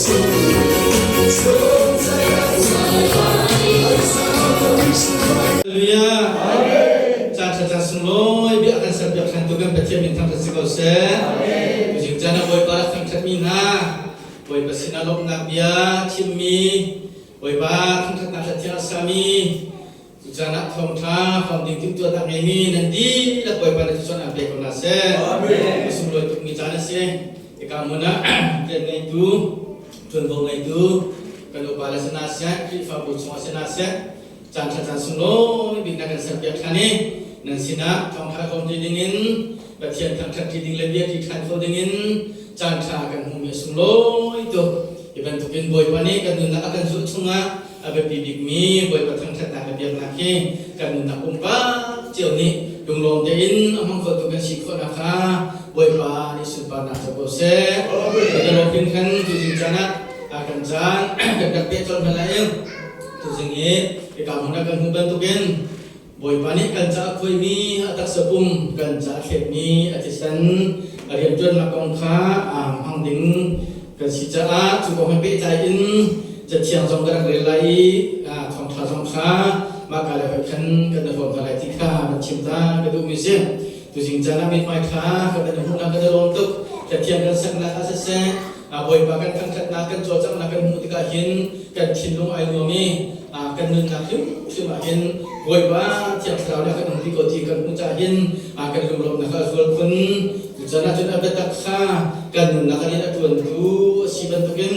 Hallelujah. Caan ṭha caan sunglawi bia kan serpiak ṭhan tu kan Pathian min thangṭhat si ko seh. Tuzing caan ah Bawipa rak thangṭhatmi hna, Bawipa sinah lawmhnak bia chimmi, Bawipa thangṭhatnak hla thiang a sami, Cucaan ah thawngṭha hrawm ding timhtuahnak ngeimi nan dihlak Bawipa na thluachuah aan pe ko hna seh. A sunglawi tukmi caan a si. Hika hmun ah rian ngeitu, ṭuanvo ngeitu kan upa le si hna seh, Khrihfabu chungah si hna seh, caan ṭha caan sunglawi bik na kan serpiak ṭhan i nan sinah thawngṭha hrawm ṭi dingin Pathian thangṭhat ṭi ding le bia ṭi ṭhan kho dingin caan ṭha kan hmuhmi a sunglawi tuk. Hi bantukin Bawipa nih kan nunnak a kan zulh chungah a biapi bikmi Bawipa thangṭhatnak le biaknak hi kan nunnak pumpak cio nih lunglawm tein a hmang khotu kan si khawhnak kha Bawipa nih sunparnak co ko seh. Kan lawm hringhran tuzing caan ah kan caan kan rak peh colh hna lai i tuzing i hika hmun ah kan hmuh bantukin Bawipa nih kan ca a khuaimi a taksa pum kan ca a thletmi a thisen a rianṭuannak kong kha hmang ding kan si caah cu kong he pehtlai in Cathiang zong ka rak rel lai i thawngṭha zong kha mahka le hoi khan kan i hrawm hna lai ti kha van chim ta ka duhmi si. Tuzing caan ah mithmai ṭha kan i hmuhnak kan i lawm tuk. Cathiang kan saknak ah siseh, Bawipa kan thangṭhatnak kan cawlcanghnak kan hmuh tikah hin kan thinlung ai nuam i kan nunnak hrimhrim ah hin Bawipa Thiang Thlarau nih a kan umpi ko ti kan hmuh caah hin kan lunglawmhnak a zual khun. Tuchan ahcun a biatak kha kan nunnak ah hin a ṭuantu a si bantukin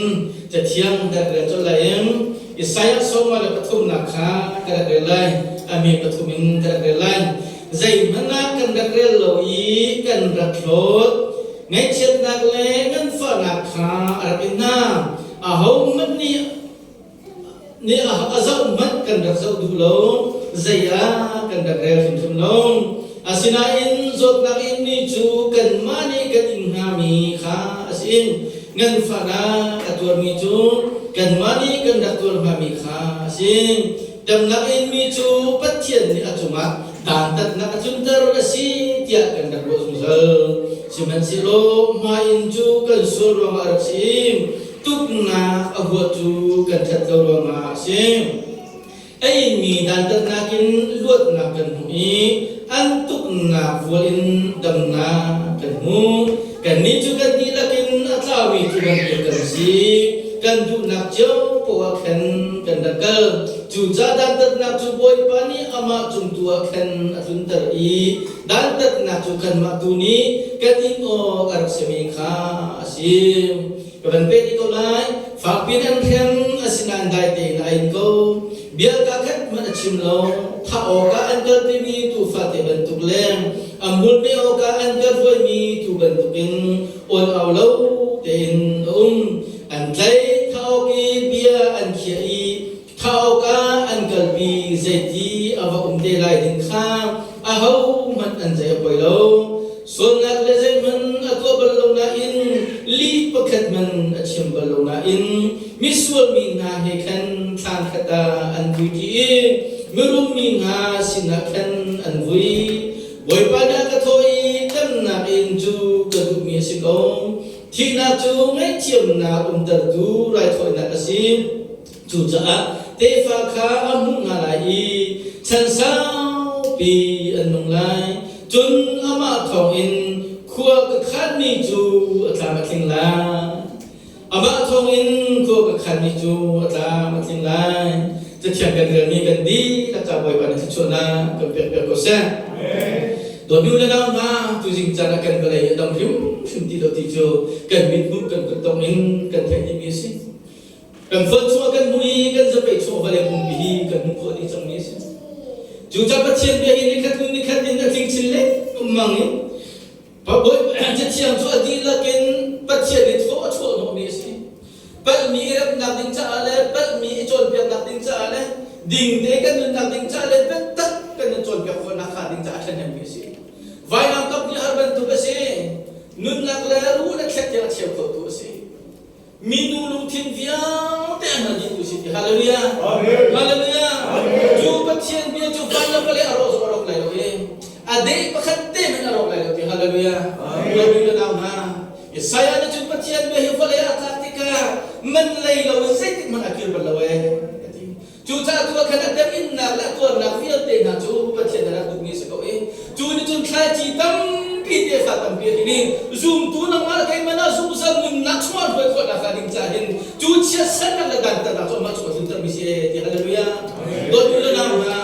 Cathiang kan rak rel colh lai i Isaiah sawmnga le pathumnak kha kan rak rel lai. A mi pathum in kan rak rel lai. Zeihmanh ah kan rak rel lo i kan rak hlawt. Ngaihchiatnak le nganfahnak kha a rak in hna. Ahohmanh nih nih a zoh hmanh kan rak zoh duh lo, zei ah kan rak rel hrimhrim lo. Asinain zawtnak in mi cu kanmah nih kan ing hngami kha a si. Nganfahnak a tuarmi cu kanmah nih kan rak tuar hngami kha a si. Damnak in mi cu Pathian nih a cungah dantatnak a tlunter a si tiah kan rak ruah zungzal. Sihmanhsehlaw hmai in cu kan sual ruangah a rak si. Tuknak a huat cu kan ṭhat lo ruangah a si. A inmi dantatnak in luatnak kan hmu i an tuknak vual in damnak kan hmu. Kannih cu kan dihlak in a tlaumi cu bantuk kan si. Kan duhnak cio poah khan kan rak kal. Cucaah dantatnak cu Bawipa nih amah cung tu ah khan a tlunter i dantatnak cu kanmah tu nih kan in awk a rak simi kha a si. Ka van pek rih ko lai. Fakpi in an hrem, asinain dai tein a in ko. Bia ka khat hmanh a chim lo. Thah awkah an kalpimi tuufate bantuk le a hmul me awkah an kal hruaimi tuu bantukin awn au lo tein a um. An tlaih, thah awk i bia an khiah i thah awkah an kalpi zeiti a va um te lai ding kha ahohmanh an zei a poi lo. Sualnak le zeihmanh a tuah bal lo nain lih pakhat hmanh a chim bal lo nain misual mi hna he khan thlan khat ah an vui ṭi i mirum mi hna sinah khan an vui. Bawipa nih a ka thawh i damnak inn cu ka duhmi a si ko. Thihnak cu ngaihthiamnak umtertu raithawinak a si. Cucaah tefa kha a hmuh hna lai i chan saupi an nung lai. Cun amah thawngin khua ka khanmi cu a tlam a tling lai. Amah thawngin khua ka khanmi cu a tlam a tling lai. Cathiang kan relmi kan dihlak ca Bawipa nih thluachuahnak kan pekpiak ko seh. Dawtmi u le nau hna, tuzing caan ah kan vawlei a dam hrimhrim ti lo ti cu kan mit hmuh kan kuttong in kan theih dihmi a si. Kan phone chungah kan hmuh i kan zapei chung vawlei pumpi hi kan hmuh khawh dih cangmi a si. Cucaah Pathian bia hi nikhat hnu nikhat in a tling chin lengmang i Cathiang cu a dihlak in Pathian i thaw a chuah hnawhmi a si. Palhmi i remnak ding caah le palhmi i cawnpiaknak ding caah le dingte kan nunnak ding caah le biatak kan nun cawnpiak khawhnak hnga ding caah a ṭhahnemmi a si. Vainam kap nih har bantuk a si. Nunnak le ruh le thlek tiang a cheu khotu a si. Minu lungthin vialte an hal dih tu si ti. Hallelujah. Hallelujah. Cu Pathian bia cu van le vawlei a rawh zong a rawk lai lo i a deh pakhat te hmanh a rawk lai lo ti. Hallelujah. Hallelujah nau hna. Isaiah nih cun Pathian bia hi vawlei a tlak tikah Man lei lo in zeitik hmanh a kir bal lo ee a ti. Cucaah tu ah khan a teminnak le a tuarnak vialte hna cu Pathian a rak duhmi a si ko i cu nih cun thlaici tampi tefa tampi a hin i zumtu nangmah le keimah na zungzal nunnak chungah hruai khawhnak hnga ding caah hin cu chiatsernak le dantatnak cu amah chungah tluntermi si ee ti hallelujah. Dawtmi le nau hna,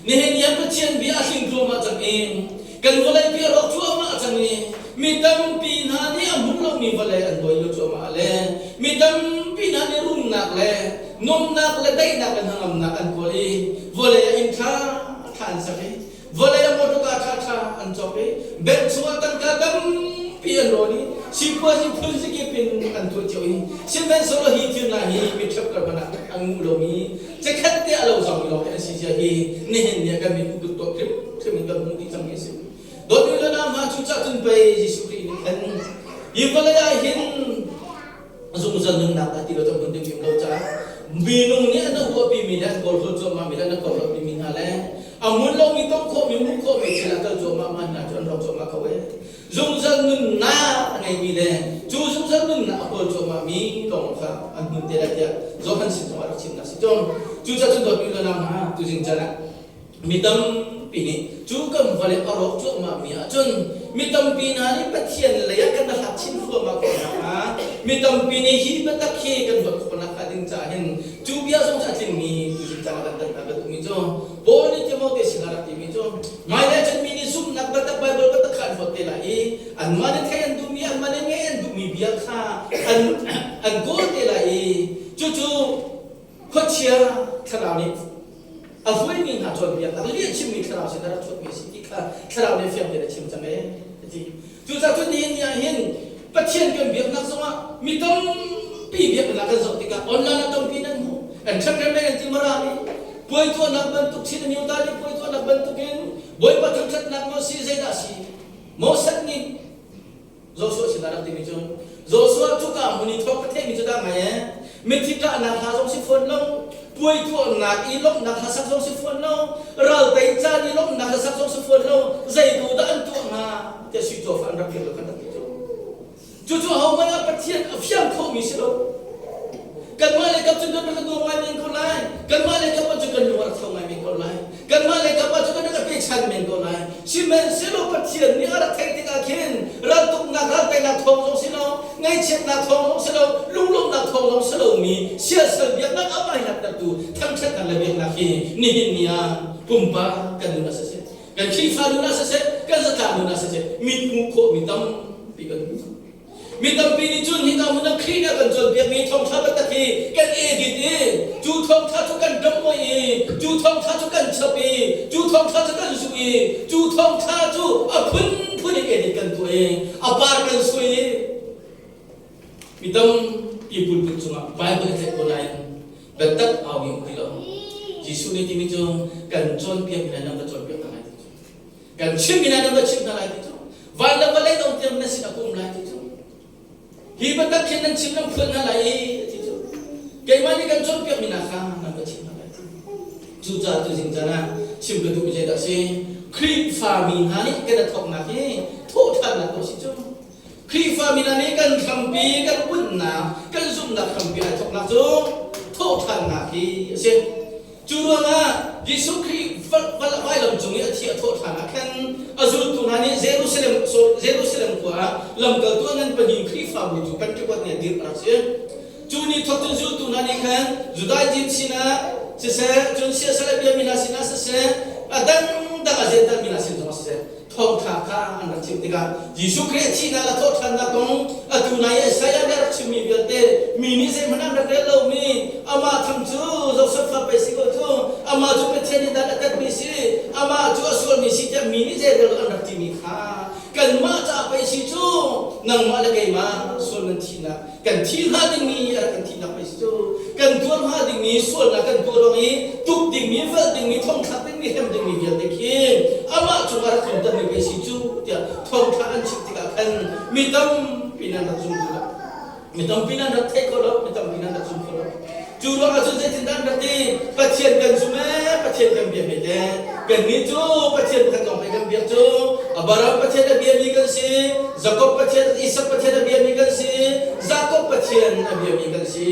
nihin ni ah Pathian bia a tling thluahmah cang i kan vawlei pi a rawk cuahmah cang i mi tampi hna nih a hmun lomi vawlei an dawi lio cuahmah le mi tampi hna nih rumnak le nuamhnak le daihnak le hnangamnak an kawl i vawlei ah inn ṭha ṭha an sak i vawlei ah motorka ṭha ṭha an cawk i bank chungah tangka tampi an rawn i sipuazi phun zikip in an tuah cio i sihmanhsehlaw hi thil hna hi mi ṭhepkar hmanh ah a nguh lomi Cikhat te a lo zong lawng hi an si zia hi nihin ni ah kan miphun kut tuah hrimhrim in kan hmuh dih cangmi a si. Dawtmi le nau hna cucaah cun pei Jesuh Khrih nih khan hi vawlei ah hin zungzal nunnak dah ti lo cu hmun ding lo caah minung nih an uahpimi le an kawlhawl cuahmahmi le an kawlhawlpimi hna le a hmun lomi tong khawhmi hmuh khawhmi thil ah kal cuahmah ma hna cu an rawk cuahmah kho ee. Zungzal nunnak a ngeimi le cu zungzal nunnak a kawl cuahmahmi lawng kha an hmun te lai tiah Johan sin zongah rak chimnak si tung. Cucaah cun dawtmi le nau hna, tuzing caan ah mi tampi nih cu kan vawlei a rawk cuahmahmi ahcun mi tampi hna nih Pathian lei ah kan hlat chin thluahmah khawh nakhnga mi tampi nih hi biatak hi kan ruat khawh nakhnga ding caah hin cu bia zong cu a tlingmi tuzing caan ah kan tan hna ka duhmi cu Paul nih Timote sinah rak timi cu hmailei cun mi nih zumhnak biatak Baibal biatak kha an hlawt te lai i anmah nih theih an duhmi anmah nih ngeih an duhmi bia kha an an kawl te lai i cucu khuachia thlarau nih a hruaimi hna cawnpiaknak lih a chimmi thlarau sin a rak chuakmi a si ti kha thlarau nih fiang tein a chim cang ee a ti. Cucaah cun nihin ni ah hin Pathian kan biaknak zongah mi tampi biaknak kan zoh tikah online ah tampi nan hmuh. An ṭhathnem an ti mara i puai tuahnak bantuk Chin Amyota nih puai tuahnak bantukin Bawipa thangṭhatnak maw si zeidah si Moses nih Joshua sinah rak timi cu Joshua cuka hmun i thawk ka theihmi cu dah ngai ee mithi ṭahnak hla zong si fawn lo puai tuahnak i lawmhnak hla sak zong si fawn lo ral tei caan i lawmhnak hla sak zong si fawn lo zei tu dah an tuah hnga tiah sui cawfa an rak piak lo kan rak ti cu cucu ahohmanh ah Pathian a fiang khomi si lo. Kanmah le kap cun kan rak nuam ngai men ko lai. Kanmah le kap cun kan lung a rak tho ngai men ko lai. Kanmah le kap ah cun kan rak pechan men ko lai. Sihmanhsehlaw Pathian nih a rak theih tikah khin raltuknak ralteinak thawng zong si lo, ngaihchiatnak thawng zong si lo, lunglawmhnak thawng zong si lomi siasal biaknak a hmaihnaktertu thangṭhatnak le biaknak hi nihin ni ah pumpak kan nun ah siseh, kan Khrihfa nun ah siseh, kan zatlang nun ah siseh, mit hmuh khawhmi tampi kan hmu cang. Mi tampi nih cun hika hmun ah Khrih nih a kan cawnpiakmi thawngṭha taktak hi kan edit i cu thawngṭha cu kan domh i cu thawngṭha cu kan chap i cu thawngṭha cu kan zuh i cu thawngṭha cu a phunphun in edit kan tuah i a par kan suai i mi tampi pulpit cungah Bible a tlaih ko nain biatak au mi um ti lo. Jesuh nih timi cu kan cawnpiak hna nan ka cawnpiak hna lai ti cu. Kan chimmi hna nan va chimh hna lai ti cu van le vawlei dong tiang na sin a um lai ti cu hi bantuk khin nan chim nan phuan hna lai i ti cu keimah nih kan cawnpiakmi hna kha nan va chimh hna lai ti. Cucaah tuzing caan ah chim ka duhmi zeidah a si? Khrihfami hna nih kan i thawknak hi thawhṭhannak ko si cu. Khrihfami hna nih kan hrampi kan unnak kan zumhnak hrampi ai thawknak cu thawhṭhannak hi a si. Cu ruangah Jesuh Khrih vailam cung i a thi a thawh ṭhan ah khan a zultu hna nih Jerusalem Jerusalem khua ah lamkaltu a ngan pahnih Khrihfabu cu Pentecost ni ah dirh a rak si. Cu ni thawk cun zultu hna nih khan Judaism sinah siseh, cun siasal a biami hna sinah siseh, a dangdang a Jentail mi hna sin zongah siseh, thawngṭha kha an rak chim tikah Jesuh Khrih a thihnak le thawhṭhannak kong atu nai i Isaiah nih a rak chimmi vialte mi nih zeihmanh an rak rel lomi amah tham cu Joseph fa pei si ko cu amah cu Pathian nih dan a tatmi si amah cu a sualmi si tiah mi nih zeirel an rak timi kha kanmah caah pei si cu nangmah le keimah sual nan thihnak kan thi hnga dingmi a rak kan thihnak pei si cu kan tuar hnga dingmi sualnak kan tuar ruang i tuk dingmi velh dingmi thongthlak dingmi hrem dingmi vialte khi amah cungah rak tluntermi pei si cu tiah thawngṭha an chim tikah khan mi tampi nan rak zum lo mi tampi nan rak thei kho lo mi tampi nan rak zum kho lo. Cu ruangah cun zeitindah an rak ti? Pathian kan zum ee, Pathian kan biak hme te. Kannih cu Pathian pakhat lawng pei kan biak cu. Abraham Pathian a biami kan si, Jakob Pathian, Isak Pathian a biami kan si, Jakob Pathian a biami kan si.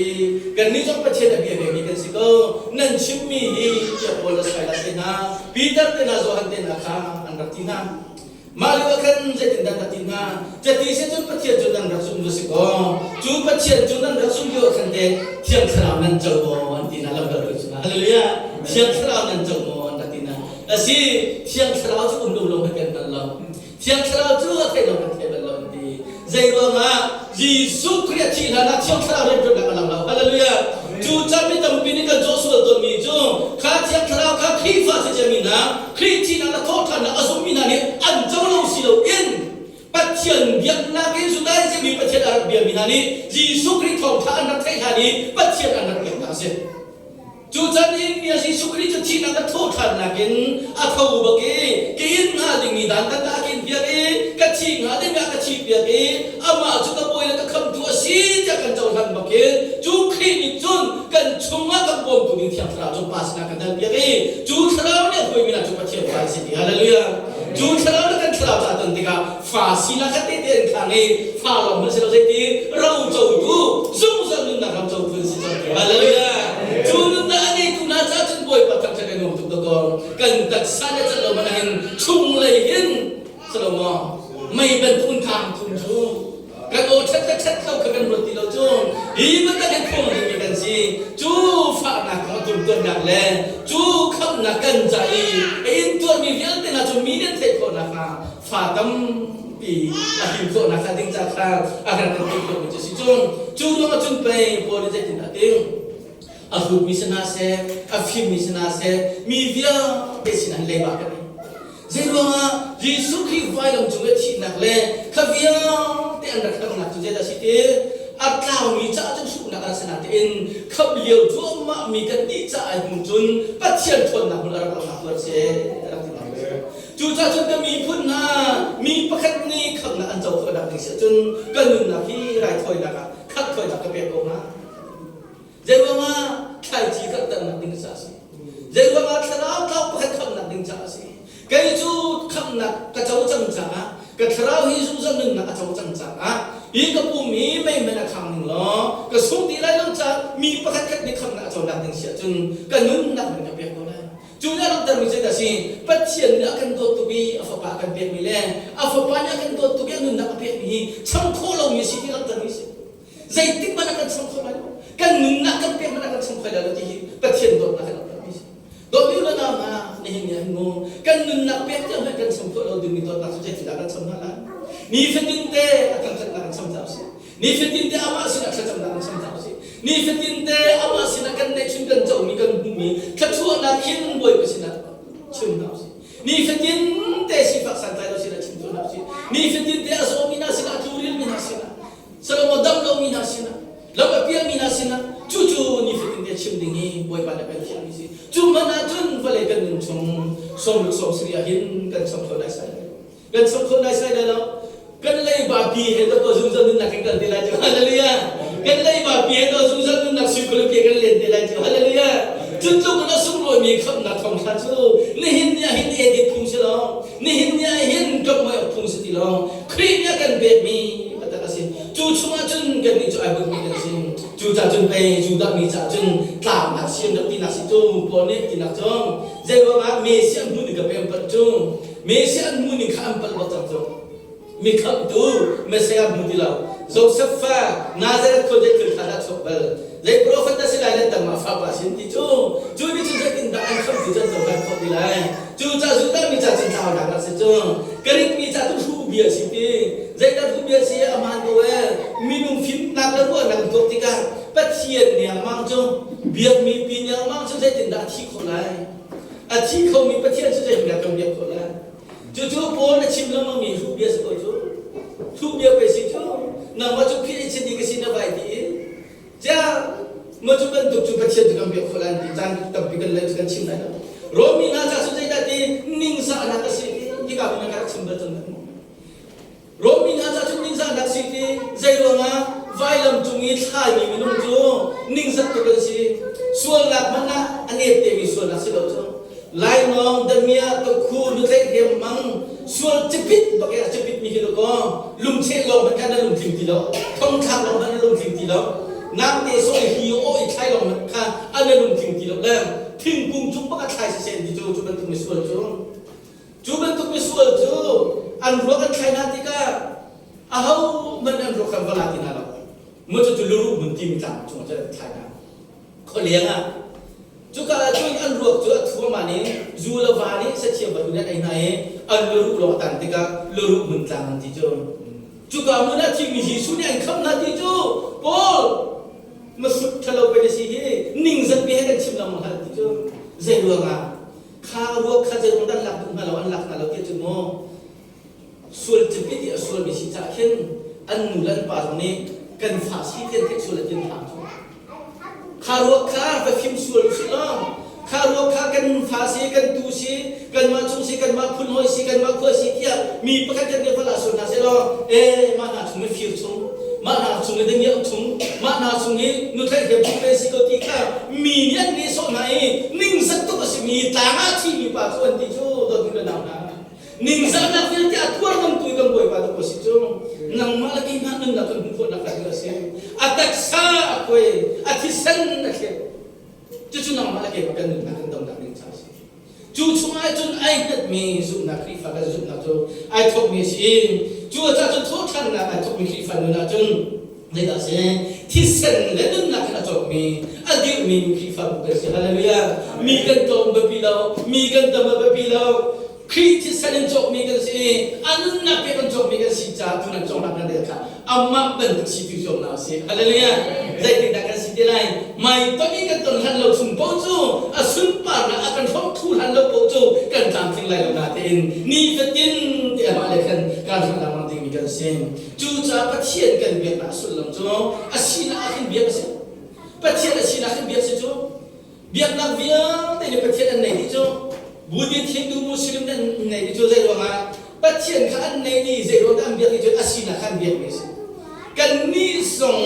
Kannih zong Pathian a bia vemi kan si ko. Nan chimmi hi tiah Paul le Silas te hna, Peter te hna, Johan te hna kha an rak ti hna. Mah lio ah khan zeitindah an rak ti hna? Cati si cun Pathian cu nan rak zumh va si kaw, cu Pathian cu nan rak zumh lio ah khan teh Thiang Thlarau nan co maw an ti hna lamkaltu cungah. Hallelujah! Thiang Thlarau nan co maw an rak ti hna. A si, Thiang Thlarau cu um lo lo kan hngal lo. Thiang Thlarau cu a theih lo kan thei bal lo an ti. Zei ruangah Jesuh Khrih a thih hlanah Thiang Thlarau rianṭuannak a lang lo. Hallelujah! Cu caan mi tampi nih kan zawh sual tawnmi cu kha Thiang Thlarau kha Khrihfa si ciami hna, Khrih thihnak le thawhṭhannak a zummi hna nih an co lo si loin Pathian biaknak in Judaism i Pathian a rak biami hna nih Jesuh Khrih thawngṭha an rak theih hlan i Pathian an rak biaknak a si. Cu can in bia Jesuh Khrih cu thihnak a thawhṭhannak in a tho bak i ka in hnga dingmi dan kan a kin piak i ka thi hnga ding ah ka thi piak i amah cu ka bawi le ka khamhtu a si tiah kan cohlan bak in cu Khrih nih cun kan chungah kan bawmtu ding Thiang Thlarau cu Pa sinah kan dal piak i cu Thlarau nih a hruaimi hna cu Pathian fa an si ti. Hallelujah! Cu Thlarau le kan Thlarau cu aa ton tikah fa sinak kha tehte an khang i fa lawng hmanh si lo zeiti ro cotu zungzal nunnak ram cotu an si cang ti. Hallelujah! Cu nunnak a ngeitu hna caah cun Bawipa thangṭhat kan nuam tuk dakaw kan taksa le cat lo hmanh ah hin chunglei hin Salomo mei bantuk in kang thum cu kan aw ṭhat le ṭhat lo kha kan ruat ti lo cu hi bantuk hin phung dingmi kan si cu fahnak kong a tumtuannak le cu khamhnak kan ca i a intuarmi vialte hna cu mi nih an theih khawh nakhnga fa tampi a him khawh nakhnga ding ca kha a kan kan theih khawhmi cu si cu cu ruangah cun pei Paul nih zeitindah a ti a hrutmi si hna seh a fimmi si hna seh mi vialte sin an leiba kan ei Zeiruangah Jesuh Khrih vailam cung i a thihnak le kha vialte an rak herhnak cu zeidah a si ti a tlaumi caah cun hruhnak a rak si natein khamh lio cuahmah mi kan nih caah hnu cun Pathian ṭhawnnak hmun a rak langhnak tu a rak si a rak ti Cucaah cun ka miphun hna mi pakhat nih khamhnak an co khawhnak ding si ahcun ka nunnak hi raithawinak ah khamhthawinak ka pek ko hnga. Zeiruangah thlaici karhternak ding caah a si. Zeiruangah thlarau tlau pakhat khamhnak ding caah a si. Kei cu khamhnak ka co cang caah ka thlarau hi zungzal nunnak a co cang caah hi ka pum hi mei hmanh a khang ning law ka sung ti lai lo caah mi pakhat khat nih khamhnak a conak ding si ahcun ka nunnak man ka pek ko lai. Cu nih a langhtermi cu a si Pathian nih a kan dawt tuk i a fapa a kan pekmi le a fapa nih a kan dawt tuk i a nunnak a pekmi hi cham khawh lomi a si ti langhtermi a si. Zeitik hmanh ah kan cham kho lai lo. Kan nunnak kan pek hmanh ah kan cham kho lai lo ti hi Pathian dawtnak in a pekmi si. Dawtmi u le nau hna, nihin ni ah hin mu kan nunnak pek tiang hmanh kan cham khawh lo dingmi dawtnak cu zeitindah kan cham hna lai? Nifatin te a thangṭhatnak in cham hna usih. Nifatin te amah sinah thlacamnak in cham hna usih. Nifatin te amah sinah kan neihchun kan comi kan hmuhmi thluachuahnak hin Bawipa sinah chim hna usih. Nifatin te sifak santlai lo sinah chim hna usih. Nifatin te a zawmi hna sinah a tluril mi hna sinah Salomo dam lomi hna sinah, lam a pialmi hna sinah cucu nifatin te chim ding hi Bawipa nih a kan thiahmi si. Cu hmanh ah cun vawlei kan nun chung sawmruk sawmsarih ah hin kan cham kho naisai lai lo. Kan cham kho naisai lai lo. Kan leiba pi he dawh zungzal nunnak kan kal te lai cu. Hallelujah. Kan leiba pi he dawh zungzal nunnak sui kan len te lai cu. Hallelujah. Cu tluk in a sunglawimi khamhnak thawngtha cu nihin ni ah hin edit phung si lo. Nihin ni ah hin kamhmai awk phung si ti lo. Khrih nih a kan pekmi taktak a si. Cu chungah cun kannih cu ai bunhmi kan si. Cucaah cun pei Judah mi caah cun tlaunak sian rak tinak si cu Paul nih tinak cu zeiruangah Messiah an hmuh ning ka pe an palh cu Messiah an hmuh ning kha an palh bak cang cu mi khamhtu Messiah hmu ti lo Joseph fa Nazareth khua zei thil tha dah chuak bal zei profet dah si lai le tamah fa pa sin ti cu cu nih cun zeitindah an khamhtu cu an cohlan khawh ti lai Cucaah Judah mi ca cun tlaunak rak si cu Greek mi ca tu hruh bia si ti zeidah hruh bia si aman ko e minung fimnak le ruahnak tuak tikah Pathian niangmang cu biakmi pi niangmang cu zeitindah a thi khawh lai a thi khomi Pathian cu zeitindah kan biak khawh lai cucu Paul na chim lengmangmi hruh bia si ko cu hruh bia pei si cu nangmah cu PhD ka si na vai ti i Ciah maw cu bantuk cu Pathian cu kan biak khawh lai ti caan tampi kan le cu kan chim lai lo. Rom mi hna ca cu zeidah ti ningzahnak a si ti hika hmun ah ka rak chim bal cang mu. Rom mi hna ca cu ningzahnak si ti zei ruangah vailam cung i thlaimi minung cu ningzak tuk an si. Sualnak hmanh ah a nep temi sualnak si lo cu. Lainawng, damiah, tukhu, nutleih hriam mang, Sual cepit bak a cepit mi khi ko lungcheh lawng hmanh kha na lungtling ti lo, thongthlak lawng hmanh na lungtling ti lo, namte sawh i hi aw i thlai lawng hmanh kha an na lungtling ti lo le thingkung cung bak a thlai siseh ti cu cu bantuk misual cu cu bantuk misual cu an ruak an thlai hna tikah aho hmanh an ruak khan va la ti hna lo. Mu cu cu luruh hmun timi tlang cung ah cun an thlai hna. Khualeng ah cuka ah cun an ruak cu a thuaman in zu le va nih sathiam va an ei hna i an luruh lawng a tan tikah luruh hmun tlang an ti cu. Cuka hmun ah thimi Jesuh nih an khamh hna ti cu Paul masut ṭhalo pe na si hi ningzat bia he kan chim lengmang hlah ti cu zei ruangah kha ruak kha zei ruang dah an lak duh hna lo an lak hna lo ti cun maw sual cepit i a sualmi si caah khin an nu le an pa zong nih kan fa si ti an theih sual ah tin hram cu kha ruak kha va fim sual usih law kha ruak kha kan fa si kan tu si kanmah chung si kanmah phun hawi si kanmah khua si tiah mi pakhat kan nih vala sual hna seh law e mah hna chung i fir chung mah hna chung i damiah chung mah hna chung i nuthlaih hlep chung pe si ko ti kha mi nih an nehsawh hna i ningzak tuk a simi tlang ah thimi pa cu an ti cu dawtmi le nau hna. Ningzahnak vialte a tuar ngam tu i kan Bawipa tu ko si cu nangmah le keimah nunnak kan hmuh khawhnak dah a si. A taksa a kuai, a thisen a thlet. Cucu nangmah le keimah kan nunnak kan damnak ding ca a si. Cu chungah cun ai hngatmi zumhnak Khrihfa kan zumhnak cu ai thawkmi a si i cu caah cun thawhṭhannak ai thawkmi Khrihfa nun ahcun zeidah a si? Thisen le nunnak in a cawkmi, a dirhmi Khrihfabu kan si. Hallelujah! Mi kan tlawm biapi lo, mi kan tam a biapi lo. Khrih thisen in cawkmi kan si i a nunnak pek in cawkmi kan si caah tu nan cawknak nan rel kha amah bantuk si tu cawknak a si. Hallelujah! Zeitindah kan si te lai? Maitonh in kan ton hlan lo chung paoh cu a sunparnak a kan hrawmh thu hlan lo paoh cu kan tlamtling lai lo natein nifatin te amah le khan kaan hrawmh lengmang dingmi kan si. Cucaah Pathian kan biaknak a sullam cu a sinak ah khin biak a si. Pathian a sinak khin biak si cu Biaknak vialte nih Pathian an nei dih cu. Buddhist, Hindu, Muslim nih an nei dih cu zei ruangah Pathian kha an nei dih zei ruang dah an biak dih cu a sinak kha an biakmi a si. Kannih zong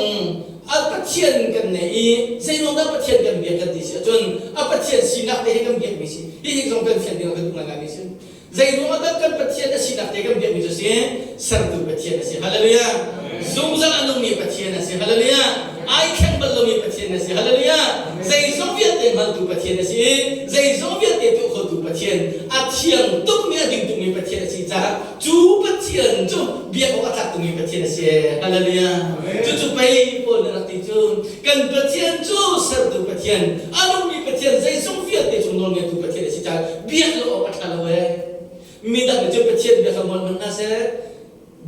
a Pathian kan nei i zei ruang dah Pathian kan biak kan ti si ahcun a Pathian sinak te hi kan biakmi si. Hihi zong kan fian ding ah kan duh ngaingaimi si. Zei ruangah dah kan Pathian a sinak te kan biakmi cu si? Sertu Pathian a si. Hallelujah. Zungzal a nungmi Pathian a si. Hallelujah. Ai thleng bal lomi Pathian a si. Hallelujah. Zeizong vialte hngaltu Pathian a si. Zeizong vialte tuah khotu Pathian, a thiang tukmi a ding tukmi Pathian a si caah cu Pathian cu biak awk a tlak tukmi Pathian a si. Hallelujah. Cucu pei Paul nih a rak ti cu kan Pathian cu sertu Pathian, a nungmi Pathian, zeizong vialte cung nawlngeitu Pathian a si caah biak lo awk a ṭha lo ee. Midang nih cun Pathian bia kha ngol hmanh hna seh,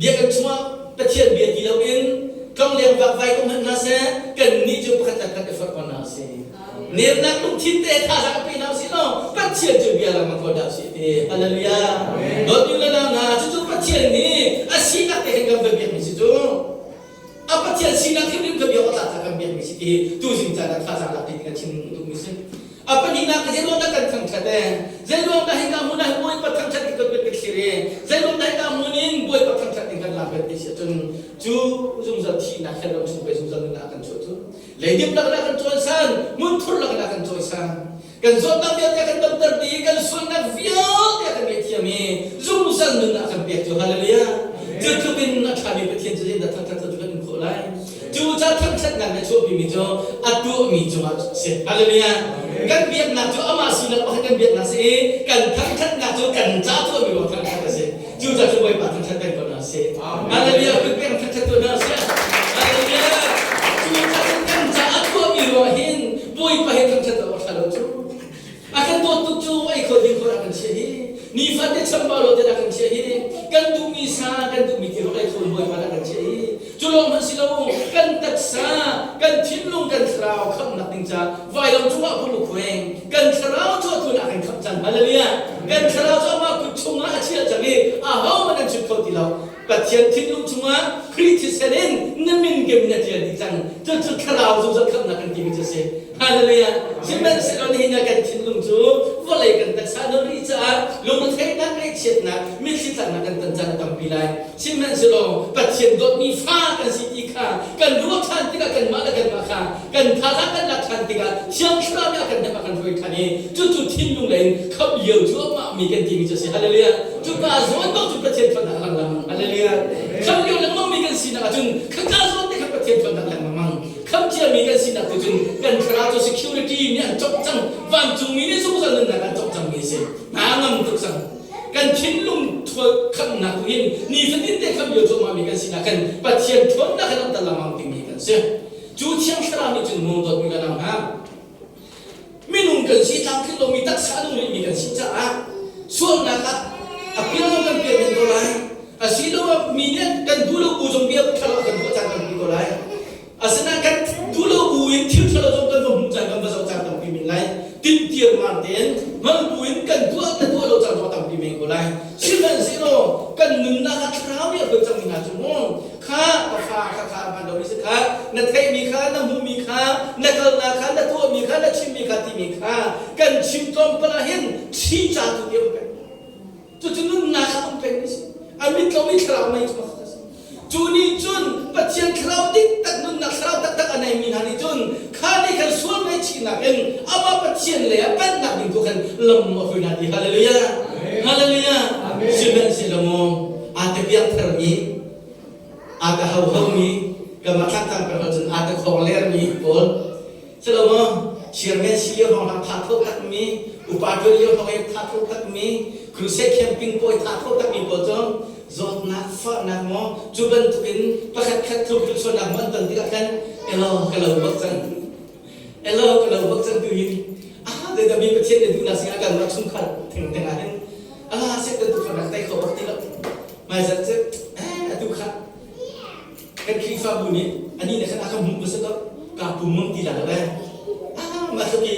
biakinn chungah Pathian bia ti loin tlongleng vakvai ko hmanh hna seh, kannih cu pakhat le khat i forh ko hna usih. Nemnak lungthin te thazaang pe hna usih law Pathian cu bia lengmang ko dah usih ti. Hallelujah. Dawtmi le nau hna, cucu Pathian nih a sinak te hin kan va biakmi si cu. A Pathian sinak hrimhrim kha biak awk tlak kan biakmi si ti tuzing caan ah thazaang lak ding kan chim duhmi si. A pahnihnak zeiruang dah kan thangṭhat e? Zeiruang dah hika hmun ah Bawipa thangṭhat ding kan kan thlir i zeiruang dah hika hmun in Bawipa thangṭhat ding kan lak ti si ahcun cu zungzal thihnak he ram chung pe zungzal nunnak kan chuah cu leidip lakah kan cawisan hmunthur lakah kan cawisan kan zawtnak vialte kan damter dih kan sualnak vialte kan ngaihthiam i zungzal nunnak kan pek cu hallelujah. Cu tluk in a ṭhami Pathian cu zeidah thangṭhat cu kan in khawh lai? Cu ca thangṭhatnak nih a chuahpimi cu a tuahmi cungah si. Hallelujah. Kan biaknak cu amah sinak pakhat kan biaknak si i kan thangṭhatnak cu kan ca tuahmi ruang thangṭhat a si. Cu ca cu Bawipa thangṭhat peng ko hna sih. Hallelujah. Kut peng thangṭhat tuah hna sih. Hallelujah. Cu ca cu kan ca a tuahmi ruang hin Bawipa he thangṭhat awk a ṭha lo cu. A kan dawt tuk cu ei kho ding khor a kan chiah hi. Nifate chambau lo ten a kan chiah hi. Kan duhmi sa, kan duhmi ti ei kho Bawipa a kan chiah hi. Cu lawng hmanh si lo, kan taksa, kan thinlung, kan thlarau khamhnak ding ca vailam cungah pum khueng. Kan thlarau cu atu a kan khamh cang. Hallelujah. Kan thlarau cu amah kut chungah a chiah cang i ahohmanh an chut kho ti lo. Pathian thinlung chungah Khrih thisen in na min kem in a ṭial dih cang. Cucu thlarau zungzal khamhnak kan timi cu a si. Hallelujah. Sihmanhsehlaw nihin ah kan thinlung cu Vawlei kan taksa nun rih caah lungretheihnak, ngaihchiatnak, mitthli tlaknak kan ton caan a tampi lai. Sihmanhsehlaw Pathian dawtmi fa kan si ti kha kan ruah ṭhan tikah kanmah le kanmah kha kan thazaang kan lak ṭhan tikah Thiang Thlarau nih a kan hnemh a kan hruai ṭhan i cucu thinlung lei in khamh lio cuahmah mi kan timi cu a si. Hallelujah! Cuka zawn bak cu Pathian ṭhawnnak a lang lengmang. Hallelujah! Khamh lio lengmang mi kan sinak ahcun khaka zawn te kha Pathian ṭhawnnak lengmang. Khamh ciami kan sinak tu cun kan thlarau cu security nih an cawk cang. Vancungmi nih zungzal nunnak an cawk cangmi a si. Hna ngam tuk cang. Kan thinlung khamhnak tu hin nifatin te khamh lio cuahmah mi kan sinak khan Pathian ṭhawnnak he langhter lengmang dingmi kan si. Cu Thiang Thlarau nih cun mung dawtmi kan ang hna. Minung kan si tlamtling lomi taksa nung rihmi kan si caah sualnak ah a pial zong kan pial men ko lai. Asiloah mi nih kan duh lo bu zong bia ṭhalo kan tuah caan tampi ko lai. Asinain kan duh lo bu in thil ṭhalo zong kan va hmuh caan kan va zoh caan tampi men lai. Tintiarmar tein hmang bu in kan tuah le tuah lo caan zong a tampi men ko lai. Sihmanhsehlaw kan nunnak ah thlarau nih a hruai cangmi hna cu mu kha ka fa kha kha hman lo si kha na theihmi kha na hmuhmi kha na kalnak kha na tuahmi kha na chimmi kha timi kha kan chim tlawmpal ah hin thi ca tu ti um peng cucu nunnak ah um peng mi si a mit lo mi thlarau mei cu pakhat a si cu nih cun Pathian thlarau dik tak nunnak thlarau taktak a neimi hna nih cun kha nih khan sual ngaihchihnak in amah Pathian lei ah panhnak ding tu khan lam a hui hna ti hallelujah hallelujah sihmanhsehlaw maw aa te piak tharmi aa ka hauhomi ka mah thlangtang pek cun aa ka khong lermi pawl silo maw chairman si lio hong lang tha tho takmi upa tuan lio hong i tha tho takmi crusade camping pawi tha tho takmi pawl cu zawtnak fahnak maw cu bantukin pakhat khat tluk tluk maw an ton tikah khan elo ka lo bak cang elo ka lo bak cang tu hin aha de mi pathian ne duhnak sing kan rak chungkhar theng teng ah hin ala se kan tu khan rak tai kho bak ti lo mai zat cu eh atu kha kan Khrihfabu nih ani nih khan a ka hmuh basa to ka pum mong ti la lo eh ah ma ki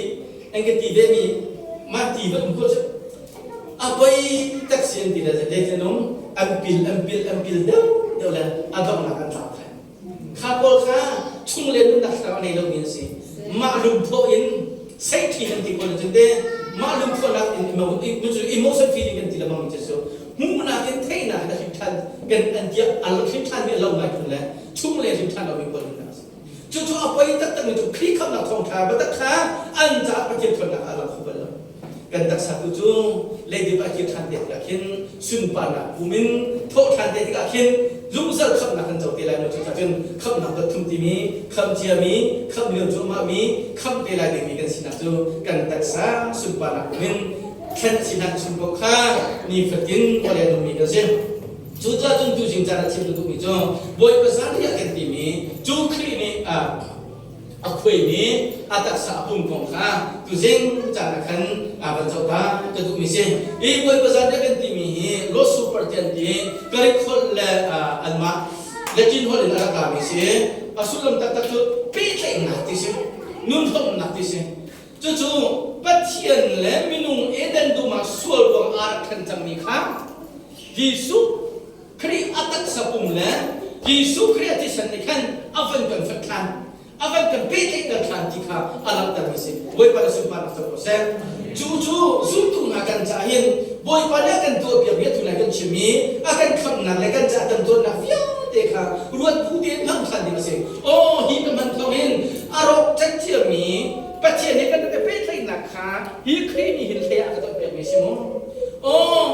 an ka ti ve mi ma ti va um ko cu a poi tak si an ti la le te nung an pil an pil an pil deuh deuh le a donghnak an tlau than Kha pawl kha chungle nunnak thlarau a nei lomi an si. Mah lungthawh in seiṭhi kan ti ko cun te mah lungthawhnak in emotion feeling kan ti lengmang mi cu hmuhnak in theihnak in a hrim ṭhan kan an tiah a hrim ṭhan mi a lo ngai phun le chungle hrim ṭhan lomi pawl nunnak a si. Cucu a poi taktakmi cu Khrih khamhnak thawngṭha biatak kha an caah Pathian ṭhawnnak ah a lang kho bal lo. Kan taksa tu cu leidip ah kir ṭhan te tikah khin sunparnak pum in thawh ṭhan te tikah khin zungzal khamhnak kan co te lai maw cucaah cun khamhnak dot thum timi khamh ciami khamh lio cuahmahmi khamh te lai dingmi kan sinak cu kan taksa sunparnak pum in thlen a si hlan chung paoh kha nifatin vawlei a nungmi kan si. Cucaah cun tuzing caan ah chim ka duhmi cu Bawipa zanriah kan timi cu Khrih nih a khuaimi a taksa a pum kong kha tuzing caan ah khan van zoh ta ka duhmi si. Hi Bawipa zanriah kan timi hi Lord Supper ti an ti Greek holh le anmah Latin holh in a rak rami si. A sullam taktak cu pehtlaihnak ti si, nunhlawmnak ti si. Cucu Pathian le minung Eden dum ah sual ruang aa rak ṭhen cangmi kha Jesuh Khrih a taksa pum le Jesuh Khrih a thisen nih khan a van kan fek ṭhan, a van kan pehtlaihter ṭhan ti kha a langhtermi a si. Bawipa na sunparnak co ko seh. Cu cu zultu hna kan caah hin Bawipa nih a kan tuahpiakmi atu lai kan chim i a kan khamhnak le kan caah kan tuannak vialte kha ruat bu tein hmang ṭhan ding a si. Aw hi ka hman thawngin a rawk ṭan ciami Pathian he kan i pehtlaihnak kha hi Khrih nih hin hlei ah ka tuahpiakmi si mu. Aw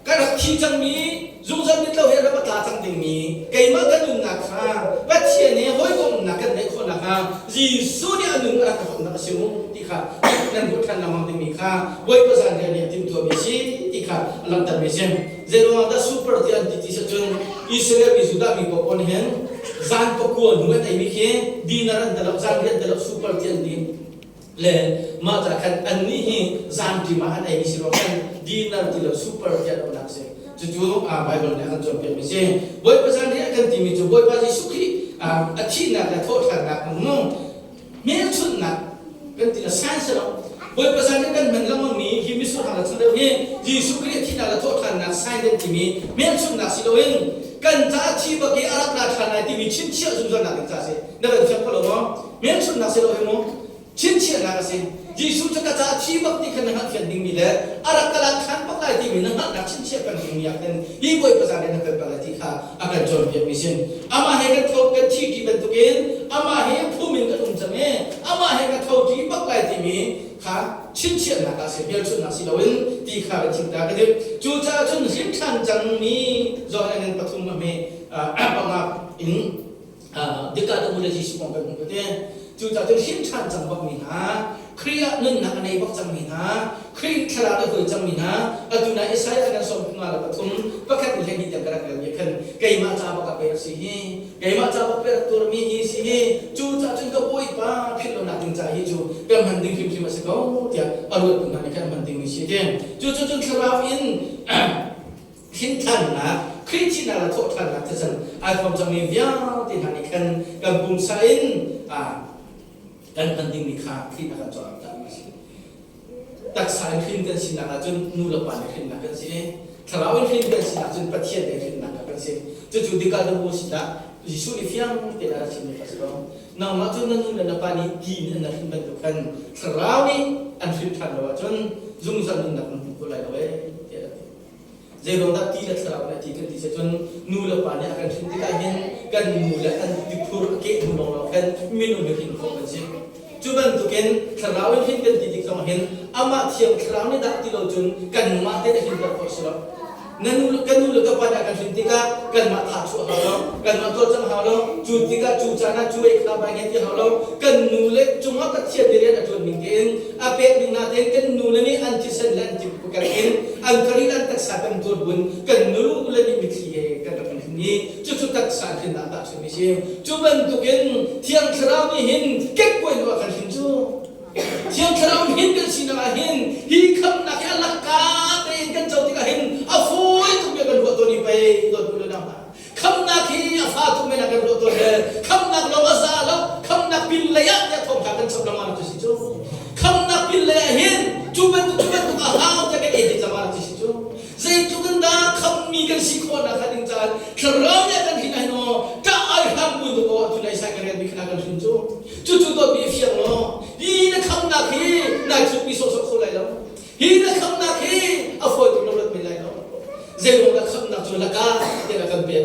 ka rak thi cangmi zungzal nitlo he ram a tla cang dingmi keimah ka nunnak kha Pathian he hawikomhnak kan neih khawh nakhnga Jesuh nih a nun a rak ka hrawmnak a si mu ti kha nan hmuh ṭhan lengmang dingmi kha Bawipa zanriah nih a timhtuahmi a si ti kha a langhtermi a si. Zeiruangah dah super ti an ti ti cun Israel mi Judah mi paoh nih hin zan pakua hnu an eimi khi dinner an telok zanriah an telok super ti an ti le mah ca khan annih hi zan ṭim ah an eimi si ruang khan dinner ti lo super ti an auhnak si cucu Bible nih a kan cawnpiakmi si Bawipa zanriah kan timi cu Bawipa Jesuh Khrih a thihnak le thawhṭhannak nung hmelchunhnak kan ti la sign si lo Bawipa zan kan hman lengmangmi hi mitsur hang le changreu hi Jesuh Khrih thihnak le thawhṭhannak sign kan timi hmelchunhnak si loin kan caah thi bak i a rak ra ṭhan lai timi chimchiah zungzalnak ding ca si na kan fiang kho lo maw hmelchunhnak si lo hi mu. Chinchiahnak a si. Jesuh cu ka caah thi bak ti kha na hngalhthiam dingmi le a rak ka lak ṭhan bak lai timi na hngalhnak chinchiah peng dingmi ah khin hi Bawipa zan in na kal peng lai ti kha a kan cawnpiakmi sin. Amah he kan tho kan thi ṭi bantukin amah he phum in kan um cang i amah he ka tho ṭi bak lai timi kha chinchiahnak ah si hmelchunhnak si loin ti kha kan chim ta ka ti. Cucaah cun hrin ṭhan cangmi Johan ngan pathum a hme panga in dika tu le Jesuh kong kan hmuh te. Cucaah cun hrin ṭhan cang bakmi hna, Khrih ah nunnak a nei bak cangmi hna, Khrih thlarau a hruai cangmi hna, atu na Isaiah kan 53 pakhat in 12 tiang ka rak rel mi khan keimah ca bak ah pei rak si hi, keimah ca bak pei rak tuarmi hi si hi, cucaah cun ka Bawipa philh lonak ding ca hi cu ka hman ding hrimhrim a si ko tiah a ruattu hna nih khan hman dingmi si te. Cucu cun thlarau in Hrinthannak, Khrih thihnak le thawhṭhannak thisen ai huam cangmi vialte hna nih khan kan pumsa in kan hman dingmi kha Khrih a kan cawnpiakmi a si. Taksa in hrin kan sinak ahcun nu le pa nih hrinnak kan si i thlarau in hrin kan sinak cun Pathian nih hrinnak kan si. Cucu dikah duh sinah Jesuh nih fiang tein a rak chimmi kha a si ko. Nangmah cu na nu le na pa nih ti in an hrin bantuk khan thlarau nih an hrin ṭhan lo ahcun zungzal nunnak nan hmu kho lai lo ee tiah a ti. Zeiruang dah ti le thlarau nih a ti kan ti cun nu le pa nih a kan hrin tikah hin kan nu le an tiphur a keh hnu lawnglawng khan minung hi hrin khawh kan si. Cu bantukin thlarau in hrin kan ti tik zong hin amah thiang thlarau nih dah ti lo cun kanmah tein a hrinter khawh si lo. Na nu kan nu le ka pa nih a kan hrin tikah kanmah tha chuah hau lo, kanmah cawlcangh hau lo, cu tikah cu caan ah cu ei kha bai nge ti hau lo, kan nu le cungah Pathian nih rian a ṭuan ning tein a pek ning natein kan nu le nih an thisen le an tipkar in an karil an taksa kan tuar buin kan nu le nih mitthli he kan rak in i cucu taksa an hrinnak dah a si. Cu bantukin Thiang Thlarau nih hin kekkuai nu a kan hrin cu. Thiang Thlarau hin kan sinak ah hin hi khamnak hi a lakka tein kan co tikah hin a fawi tuk mi kan ruah tawn i pei dawt u le nau hna. Khamnak hi a fa tuk men ah kan ruah tawn le khamnak lawng a za lo, khamnak pin lei ah tiah thawngtha kan chap lengmang cu si cu. Khamnak pin lei ah hin cu bantuk cu bantuk a hau tiah kan edit lengmang cu si cu. Zeitluk in dah khammi kan si khawhnak kha ding caan thlarau nih a kan hrin ahhin aw ṭah ai hram bu tu aw atu nai sai ka rian mi kha kan hrin cu. Cucu dawtmi fiang law hi na khamnak hi nai thukmi sawhsawh kho lai lo. Hi na khamnak hi a fawi tuk lo rat men lai lo. Zeiruang dah khamnak cu laka tiah kan pek.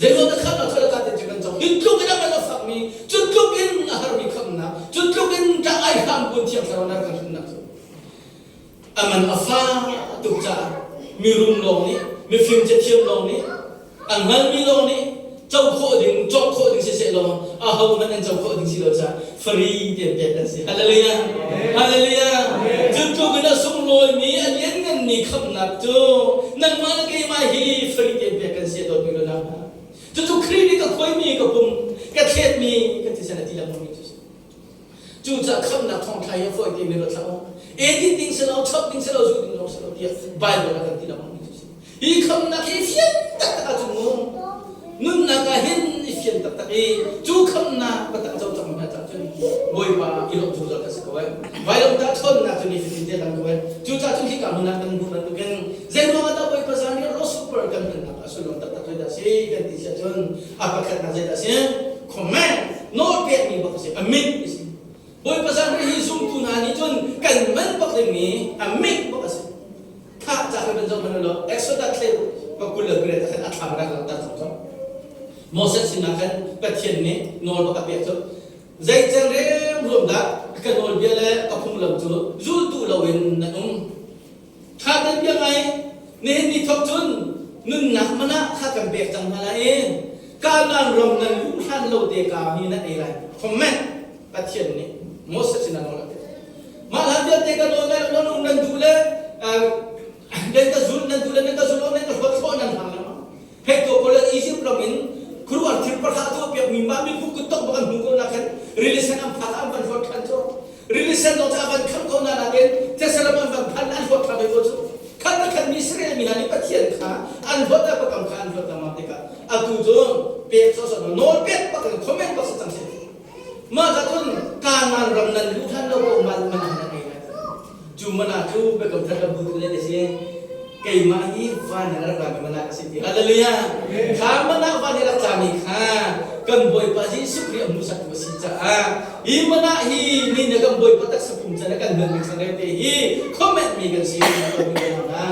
Zeiruang dah khamnak cu laka tiah kan cawk. Hi tluk in a man a fakmi, cu tluk in a harmi khamnak, cu tluk in ṭah ai hram kun thiang thlarau na kan hrinnak cu. A man a fak tuk caah mirum lawng nih, mifim cathiam lawng nih, a hngalmi lawng nih co khawh ding, cawk khawh ding siseh law aho hmanh an co khawh ding si lo caah free tein pek an si. Hallelujah! Hallelujah! Cu tluk in a sunglawimi, a liannganmi khamhnak cu nangmah le keimah hi free tein pek kan si a dawtmi lo hna. Cucu Khrih nih ka khuaimi, ka pum, ka thletmi, ka thisen a ti lengmangmi cu si. Cucaah khamhnak thawngṭha hi a fawi timi ruat hlah u. Edit ding si lo, chap ding si lo, zuh ding zong si lo tiah Bible ah kan ti lengmang mi cu si. Hi khamhnak hi fian taktak ahcun mu nunnak ah hin i fian taktak i cu khamhnak biatak co cang hna cah cun Bawipa i lawmh zungzal kan si ko ai. Vailamtah ṭhawnnak cu nifatin te lang ko ai. Cucaah cun hika hmun ah kan hmuh bantukin zeiruang ah dah Bawipa zan hi Lord's Supper kan hmannak a sullam taktak zeidah a si kan ti si ahcun a pakhatnak zeidah a si? Command nawl pekmi bak a si. A mit a si. Bawipa zan hi zumtu hna nih cun kan man bak dingmi a mit bak a si. Kha ca kha kan zoh hmanh law Exodus thlei 28 ah khan a thlam rak langhter cang cu. Moses sinah khan Pathian nih nawl bak a pek cu. Zei can remruam dah ka nawlbia le ka phunglam cu zultu loin nan um. Kha kan bia ngai nihin ni thawk cun nunnak man ah kha kan pek cang hna lai i Kanaan ram nan luh hlan lo te ka mi nan ei lai. Comment Pathian nih Moses sinah nawl a pek. Mah hlan vialte ka nawl lai lo nan nan duh le nan ka zul nan duh le nan ka zul lo nan ka hlawt hlawh nan hlang lengmang. Hei to ko le Egypt ram in khuaruahhar thil pahra tuah piak mi mah miphun kuttok bak an hmu ko na khan rili sen an phak an van hlawt than cu. Rili sen zong cu a van kham ko na nain Jerusalem an van phan an hlawt than ko cu. Khat na khat mi Israel mi hna nih Pathian kha an hlawt a pakam kha an hlawt lengmang tikah atu cu pek sawsawh nawl pek bak in comment bak si cang si. Mah ca cun Kanaan ram nan luh hlan lo ko man man nan ngei lai. Cu mana cu biakam thar kan bu le si. Keimah hi van in rak rami mana ka si ti. Hallelujah. Kha mana van in rak tlami kha. Kan Bawipa Jesuh Khrih a hmuhsaktu a si caah hi mana hi ni na kan Bawipa taksa pum can kan hman mi changreu te hi comment mi kan si na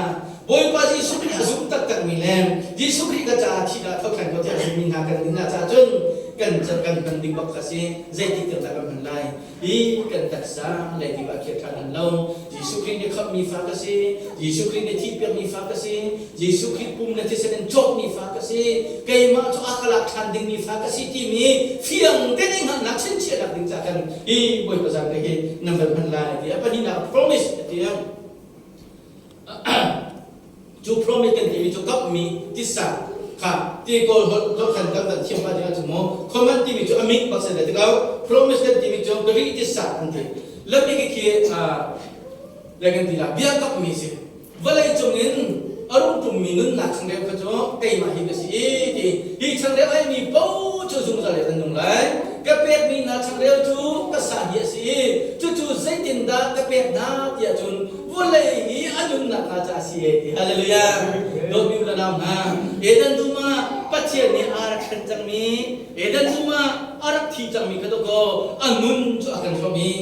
Bawipa Jesuh Khrih a zum taktak mi le Jesuh Khrih ka caah thihnak thawkhan ko tiah zummi hna kan ning caah cun kan kan hman ding bak kha si. Zeitik tiang dah kan hman lai? Hi kan taksa lei kip ah khiat ṭhan an lo. Jesuh Khrih nih khamhmi fa ka si. Jesuh Khrih nih thihpiakmi fa ka si. Jesuh Khrih pum le thisen in cawkmi fa ka si. Keimah cu a ka lak ṭhan dingmi fa ka si timi fiang tein i hngalhnak chinchiahnak ding ca khan hi Bawipa zaangte hi nan van hman lai tiah pahnihnak promise a ti. Cu promise kan timi cu kamhmi titsa kha ti kawl holh zohkhan kan van thiam pah ding ahcun maw command timi cu a mit bak si le tikau promise kan timi cu ka rih titsa an ti lami khi khi le kan ti la bia kamhmi si. Vawlei cung in a rung ṭummi nunnak changreu kha cu keimah hi ka si ti hi changreu a eimi paoh cu zungzal in an nung lai. Ka pekmi hna changreu cu ka sa hi a si i cucu zeitindah ka pek hna tiah cun vawlei hi a nunnak hnga ca a si e ti. Hallelujah. Dawtmi u le nau hna, Eden dum ah Pathian nih aa rak thlen cangmi, Eden dum ah a rak thi cangmi kha dawkaw a nun cu a kan hrawmh i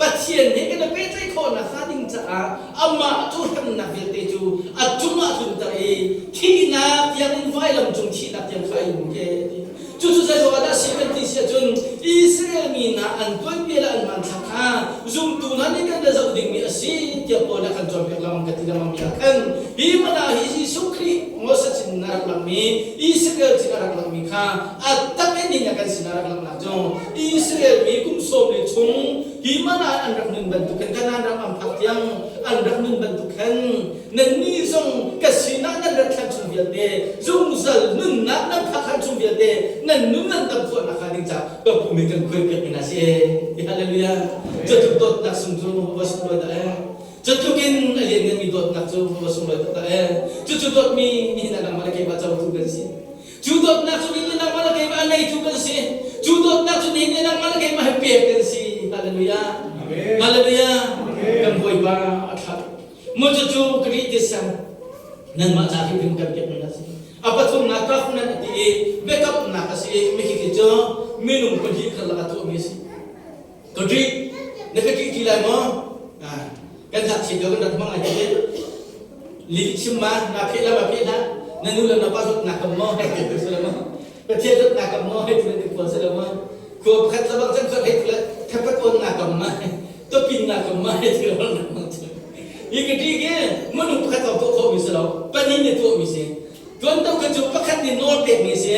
Pathian he kan i pehtlaih khawhnak hnga ding caah amah cu hremnak vialte cu a cungah tlunter i thihnak tiangin vailam cung thihnak tiang kha a in ke ti. Cucu zeiruangah dah si kan ti si ahcun Israel mi hna an tuanbia le an hmanthlak kha zumtu hna nih kan zoh dingmi a si tiah Paul nih a kan cawnpiak lengmang ka ti lengmang mi ah khan hi mana hi Jesuh Khrih Moses sin a rak langmi Israel sin a rak langmi kha a tak in ning a kan sin a rak langhnak cu Israel mi kum sawm li chung hi man ah an rak nun bantuk khan Kanaan ram an phak tiang an rak nun bantuk khan nannih zong ka sinah nan rat hlan chung vialte zungzal nunnak nan phak hlan chung vialte nan nun nan dam khawh nakhnga ding caah ka pum in kan khuai piak mi hna si e. Hallelujah. Cutluk dawtnak sung cu va sunglawi dah ee. Cutluk in a liannganmi dawtnak cu va sunglawi tuk dah ee. Cucu dawtmi nihin ah nangmah le keimah cotu kan si. Cu dawtnak cu nihin nangmah le keimah a neitu kan si. Cu dawtnak cu nihin nangmah le keimah he pek kan si. Hallelujah. Hallelujah. Kan Bawipa a thlah. Mu cucu Kri tisang nanmah ca hrimhrim kan pek mi a si. A pathumnak covenant a ti i biakamnak a si i mikhikhi cu minung pahnih karlak a tuahmi a si. Ka ṭih, na ka ṭih ti lai maw? Kan ngakchia lio kan rak hmang lai ti. Lih chim ma, na pheh la ma pheh hlah. Na nu le na pa zawt na kam maw? Hei ti tu maw? Pathian zawt na kam maw? Hei ti tu khual se lo maw? Khua pakhat la bang chan khuat hei tu le thapat on na kam ma? Topin na kam ma? Hei ti lo na mang chu. Hi ka ṭih ke minung pakhat lawng tuah khawh mi si lo. Pahnih nih tuah mi si. Tuan to kha cu pakhat nih nawl pek mi si.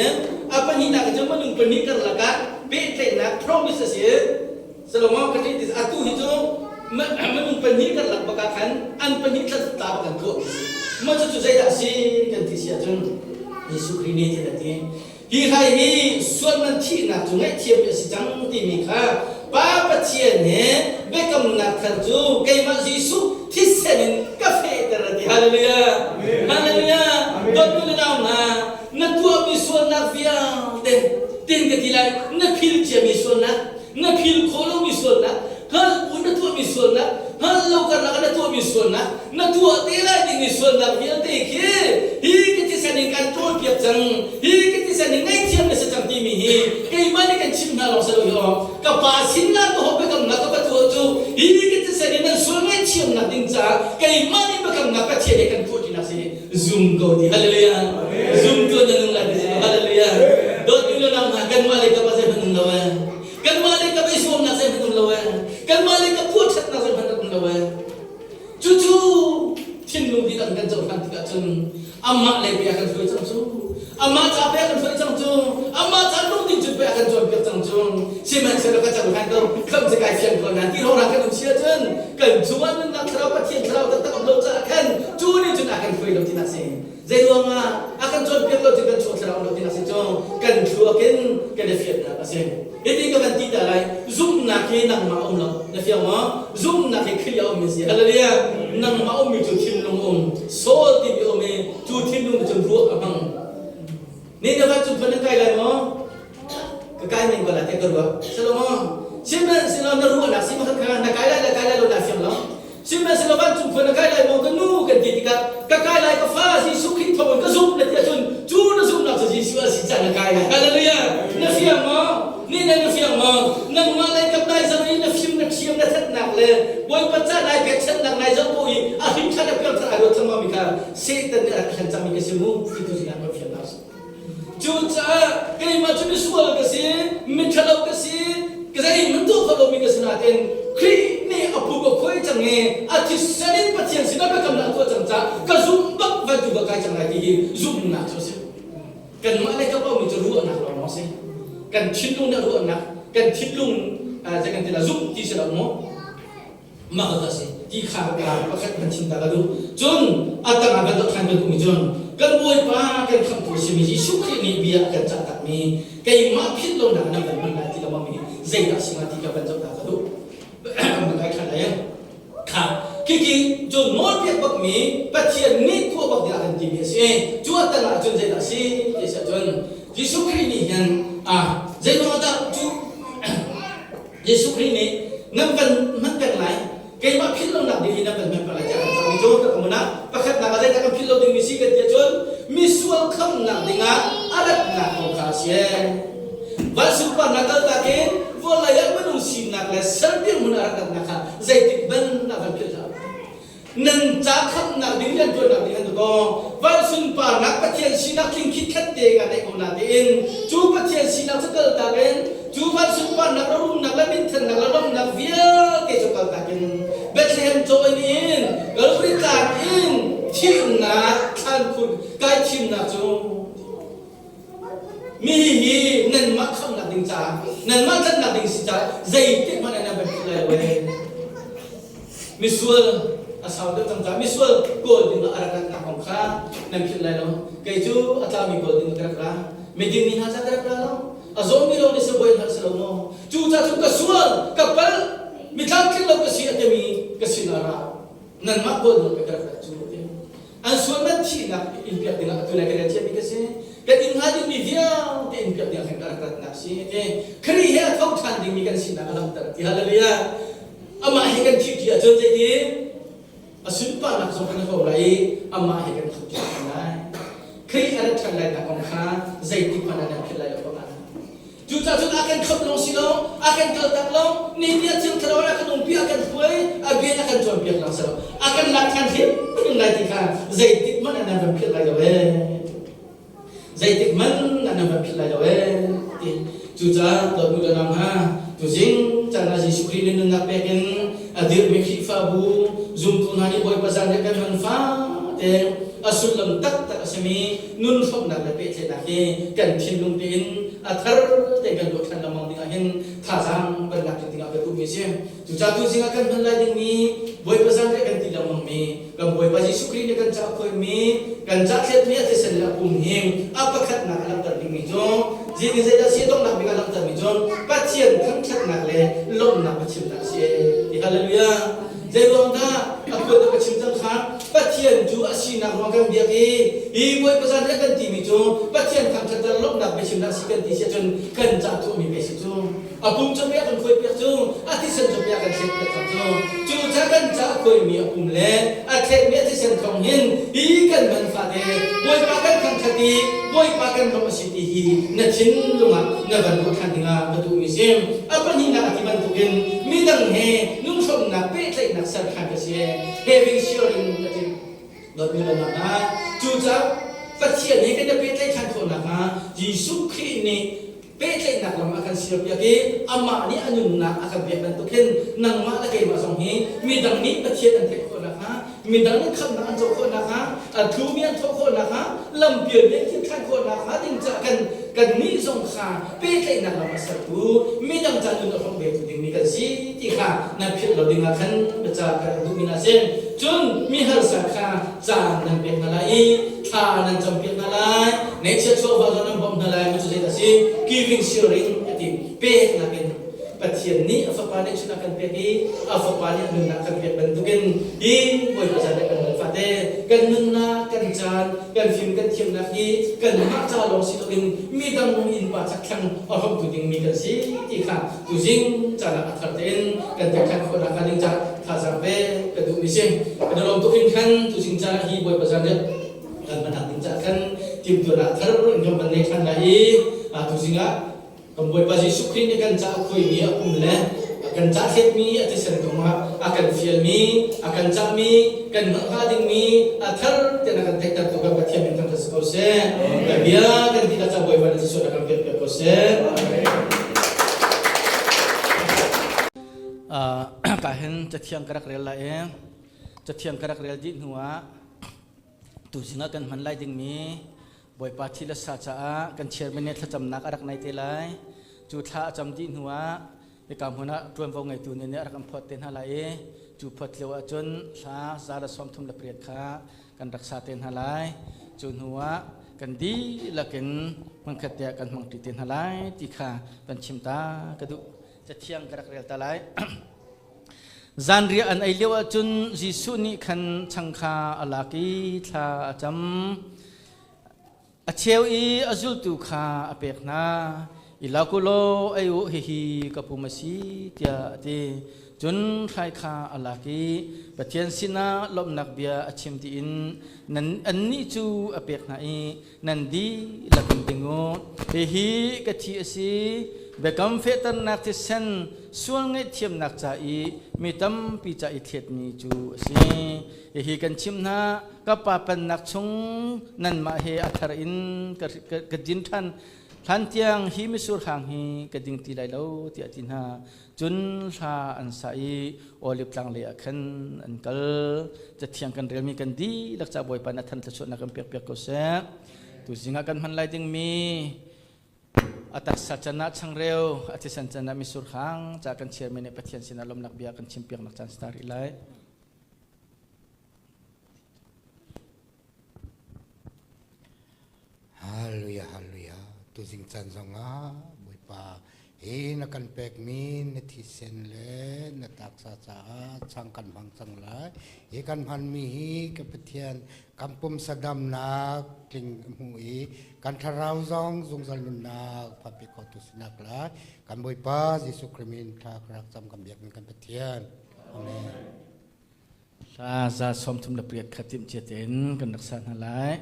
A pahnihnak cu minung pahnih karlak ah pehtlaihnak promise a si. Salomon ka ṭih atu hi cu minung pahnih karlak bak ah khan an pahnih tla bak an tuah mi si. Mah cucu zeidah a si kan ti si ahcun Jesuh Khrih nih thil a ti. Hi hrai hi sual man thihnak cu ngaihthiam a si cang timi kha Pa Pathian he biakamnak thar cu keimah Jesuh thisen in ka fehter a ti. Hallelujah. Hallelujah. Dawtmi le nau hna, na tuahmi sualnak vialte tin ka ti lai, na phil ciami sualnak, na phil khawh lomi sualnak, hngalh bu na tuahmi sualnak, hngalh lo karlak ah na tuahmi sualnak, na tuah te lai dingmi sualnak vialte khi hi ka thisen in kan ṭawlpiak cang, hi ka thisen in ngaihthiam na si cang timi hi keimah nih kan chimh hna lawng si lo hi aw. Ka pa sinah ka hawp biakamnak ka va tuah cu hi ka thisen in nan sual ngaihthiamnak ding caah keimah nih biakamnak Pathian he kan tuah ṭinak si. Zum ko ti. Hallelujah. Zum tu na nung lai ti. Hallelujah. Dawt nu le nau hna kanmah le ka pa zeihmanh um lo eh. Kanmah le ka beisuamnak zeihmanh um lo eh. Kanmah le ka phuahṭhatnak zeihmanh um lo eh. Cucu thinlung dihlak kan cohlan tikah cun amah lei pe a kan hruai cang cu. Amah ca pe a kan hruai cang cu. Amah ca lungding cun pe a kan cawnpiak cang cu. Sihmanhsehlaw ka cohlan ko khamh cu kai fiang ko na ti hrawng kan um si ahcun kan chungah nunnak thlarau Pathian thlarau taktak um lo caah khan cu nih cun a kan hruai lo tinak si. Zei ruangah a kan cawnpiak lo cu kan chuah thlarau lo tinak si cu kan thluak in kan i fiannak a si. Hitin ka van ti ta lai, zumhnak hi nangmah um lo. Na fiang maw? Zumhnak hi Khrih a ummi si. Hallelujah. Nangmah ummi cu thinlung um. Soul timi um i cu thinlung cun ruah a hmang. Ni na van cung na kai lai maw? Ka kai men ko la te ka ruah. Salomo, sihmanhsehlaw na ruahnak si makhat kha na kai lai le kai lai lo na fiang lo. Sihmanhsehlaw vancung khua na kai lai maw ka nu kan ti tikah ka kai lai ka fa Jesuh Khrih thawngin ka zumh na ti ahcun cu na zumhnak cu Jesuh a si cang na kai lai. Hallelujah! Na ca nai pekchanhnak nai zoh ko i a hrin ṭhan a piangthar ai ruat lengmang mi kha Satan nih a rak hlen cangmi ka si mu ti tu zingah kan fian hna usih. Cucaah keimah cu misual ka si, miṭhalo ka si, ka zeihmanh tuah kho lomi ka si nain Khrih nih a phu ka khuai cang i a thisen in Pathian sinah biakamnak a tuah cang caah ka zumh bak van tu ka kai cang lai ti hi zumhnak cu a si. Kanmah le ka paomi cu ruahnak lawnglawng a si. Kan thinlung nih ruahnak, kan thinlung zei kan ti la zumh ti si lo maw? Mah ka si ti kha pakhat kan chim ta ka duh. Cun a tangah kan doh ṭhan ka duhmi cun kan Bawipa kan khamhtu a simi Jesuh Khrih nih bia a kan cah takmi keimah philh lonak nan van hman lai ti lengmang mi zeidah si hnga ti kha van zoh ta ka duh. Kan kai ṭhan lai. Kha khiki cu nawlpiak bakmi Pathian nih tuah bak ding a kan timi a si. Cu a tangah cun zeidah a si ti si ahcun Jesuh Khrih nih hin ah zeiruang dah cu Jesuh Khrih nih nan van hman peng lai keimah philh lonak ding hi nan van hman peng lai tiah kan cahmi cu ka mun ah pakhatnak ah zeidah kan philh lo dingmi si kan ti ahcun misual khamnak dingah a ratnak kong kha a si. Van sunparnak kaltak in vawlei ah minung sinak le ser dirhmun a rak ratnak kha zeitik ban a van philh hlah. Nan ca khamhnak ding rianṭuannak ding an kaw van sunparnak Pathian sinak tling khitkhat te nga neih ko na tiin cu Pathian sinak cu kaltak in cu van sunparnak le rumnak le minthannak le lawmhnak vialte cu kaltak in Bethlehem caw in Calvary tlang in thihnak thlankhur kai thimnak cu mi hi nanmah khamhnak ding caah nanmah tlanhnak ding si caah zeitik hmanh ah nan van philh lai lo ee. Misual a sau deuh cang caah misual kawl ding ah a rak ratnak kong kha nan philh lai lo. Kei cu a tlami kawl ding ah ka rak ra. Miding mi hna ca ka rak ra lo. A zawmi lawng nih sibawi hngalh si lo maw? Cu ca cun ka sual, ka palh, mi tlamtling lo ka si a timi ka sin ah ra. Nanmah kawl ding ah ka rak rat cu a ti. An sual man thihnak in piak dingah atu lai ka rel ciami ka si. Kan inn hnga dingmi vialte in piak dingah khan ka rak ratnak si. Ti Khrih he a tho ṭhan dingmi kan sinak a langhter ti. Hallelujah. Amah he kan thih ṭi ahcun zeiti a sunparnak zong kan ko lai i amah he kan tho ṭhan lai. Khrih a rat ṭhan lai nak kong kha zeitik hmanh ah nan philh lai lo bak. Cucaah cun a kan khamh lawng si lo, a kan kaltak lo, ni tia Thiang Thlarau a kan umpi, a kan hruai, a bia a kan cawnpiak lawng si lo, a kan lak ṭhan hrimhrim lai ti kha zeitik hmanh ah nan van philh lai lo ee. Zeitik hmanh ah nan van philh lai lo ee. Ti. Cucaah dawtmi le hna, tuzing caan ah Jesuh Khrih nih nunnak pek in a dirhmi Khrihfabu zumtu hna nih Bawipa zan he kan hman fate a sullam taktak a simi nun hrawmhnak le pehtlaihnak hi kan thinlung tein a thar tein kan tuah ṭhan lengmang dingah hin thazaang kan lak dingah ka duhmi a si. Cucaah tuzing ah kan hman lai dingmi Bawipa zanriah kan ti lengmangmi kan Bawipa Jesuh Khrih nih kan ca khuaimi kan ca thletmi a thisen le a pum hi a pakhatnak a langhter dingmi cu zing in zeidah si donghnak bik a langhtermi cu Pathian thangṭhatnak le lawmhnak biachimnak a si. Ti hallelujah. Zeiruang dah a khual ka chim cang kha Pathian cu a sinak ruang kan biak i hi Bawipa zanriah kan timi cu Pathian thangṭhat le lawmhnak biachimnak si kan ti si ahcun kan ca tuahmi pe si cu a pum cu pek kan khuai piak cu a thisen cu pek kan thlet piak cang cu cu ca kan ca a khuaimi a pum le a thletmi a thisen thawng hin hi kan man fate Bawipa kan thangṭhat i Bawipa kan lawmh a si ti hi na thinlung ah na van ruah ṭhan dingah ka duhmi si. A pahnihnak a ti bantukin midang he nunhrawmnak pehtlaihnak ser ṭhan ka si. Having sharing a ti. Dawtmi le hna, cucaah Pathian he kan i pehtlaih ṭhan khawh nakhnga Jesuh Khrih nih pehtlaihnak lam a kan siarpiak i amah nih a nunnak a kan pek bantuk hin nangmah le keimah zong hi midang nih Pathian an theih khawh nakhnga midang nih khamhnak an co khawh nakhnga a thumi an thawh khawh nakhnga lampialmi an thil ṭhan khawh nakhnga ding caah kan kannih zong kha pehtlaihnak lam a sertu midang ca nun a hrawmh vetu dingmi kan si ti kha nan philh lo dingah khan biaca ka rak duhmi hna sin cun mi harsa kha caan nan pek hna lai i thla nan campiak hna lai neihchiat chawva zong nan bawmh hna lai cu zeidah a si giving sharing a ti peknak in Pathian nih a fapa nih chun a kan pek i a fapa nih a nunnak kan pek bantukin hi Bawipa zan kan nun fate kan nunnak kan caan kan fim kan thiamnak hi kanmah ca lawng si loin midang innpa chakthlang a hrawmtu dingmi kan si ti kha tuzing caan ah a thar tein kan pekṭhan khawh nakhnga ding cah thazaang ve ka duhmi si. Kan i lawm tuk hringhran tuzing caan ah hi Bawipa zan kan hmannak ding cah khan timhtuahnak thar in kan van nei ṭhan lai i tuzing ah kan Bawipa Jesuh Khrih nih kan caah khuaimi a um le Kan cah thletmi a thisen kongah a kan fialmi, a kan cahmi, kan hngalh hnga dingmi a thar tiah na kan theihtertu kan Pathian min thangṭhat si ko seh. Kan bia kan dihlak ca Bawipa na thisuan a kan pekpiak ko seh. Ka hin cathiang ka rak rel lai i cathiang ka rak rel dih hnu ah tuzing ah kan hman lai dingmi Bawipa thi le sa caah kan chairman nih thlacamnak a rak nei te lai. Cu thla a cam dih hnu ah hika hmun ah ṭuanvo ngeitu nih nih a rak an phawt te hna lai i cu phawt lio ahcun hla 138 kha kan rak sa te hna lai. Cu hnu ah kan dihlak in hmunkhat te ah kan hmangṭi te hna lai ti kha kan chim ta ka duh. Cathiang ka rak rel ta lai. Zanriah an ei lio ahcun Jesuh nih khan chang kha a lak i thla a cam. A cheu i a zultu kha a pek hna. I lak u law ei u, hihi ka pum a si, tiah a ti. Cun hrai kha a lak i Pathian sinah lawmhnak bia a chim tiin nan annih cu a pek hna i nan dihlak in ding u. Hihi ka thi a si, biakam fehternak thisen sual ngaihthiamnak ca i mi tampi ca i thletmi cu a si. Hihi kan chimh hna, ka Pa pennak chung nanmah he a thar in ka din ṭhan hlan tiang hi mitsur hang hi ka ding ti lai lo, tiah a ti hna. Cun hla an sa i Oliv tlang lei ah khan an kal. Cathiang kan relmi kan dihlak ca Bawipa na than thluachuahnak kan pekpiak ko seh. Tuzing ah kan hman lai dingmi a taksa can ah changreu, a thisen can ah mitsur hang ca kan chairman nih Pathian sinah lawmnak bia kan chimpiaknak caan star rih lai. Hallelujah, hallelujah. Tuzing caan zongah Bawipa hi na kan pekmi na thisen le na taksa caah chang kan hmang cang lai. Hi kan hmanmi hi ka Pathian kan pumsa damnak tling hmu i kan thlarau zong zungzal nunnak phapi khotu sinak lai. Kan Bawipa Jesuh Khrih min thla ka rak cam kan biakmi kan Pathian. Amen. Hla 138 kha timhcia tein kan rak sa hna lai.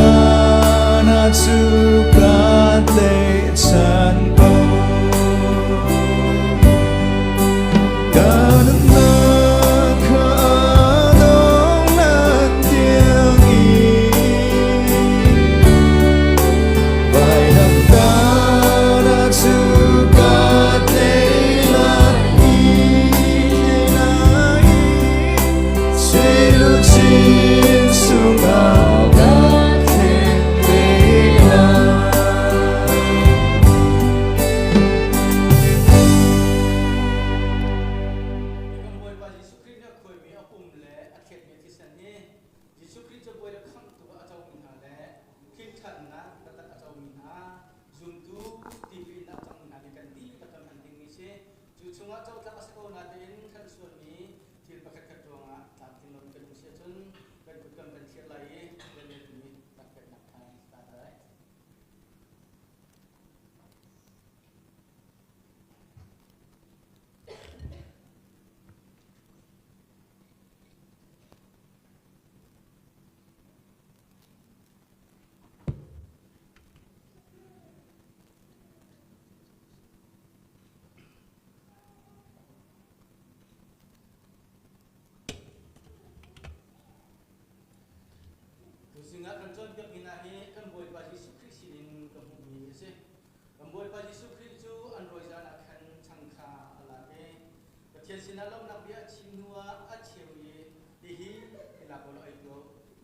Vailamtahnak cu ka tlaihchan ko. Ka nunnak kha donghnak tiang in vailamtahnak cu ka tlaih lai i Sui-luchin sungah ka thlen te lai. Kan Bawipa Jesuh Khrih nih a khuaimi a pum le a thletmi thisen hi Jesuh Khrih cu bawi le khamhtu ah a comi hna le hlinthannak taktak a comi hna zumtu tipil in a cangmi hna nih kan dihlak kan hman dingmi si. Cu chungah cotlak a si ko natein kan sualmi thil pakhatkhat ruangah tlamtling loin kan um si ahcun kan kut kan van thlir lai i velngeihtu nih takpeknak kha ta lai. Tuzing ah kan cawnpiakmi hna hi kan Bawipa Jesuh Khrih sinin ka hmuhmi a si. Kan Bawipa Jesuh Khrih cu an rawi zan ah khan chang kha a lak i Pathian sinah lawmhnak bia a chim hnuah a cheu i hihi i lak u law ei tuah u.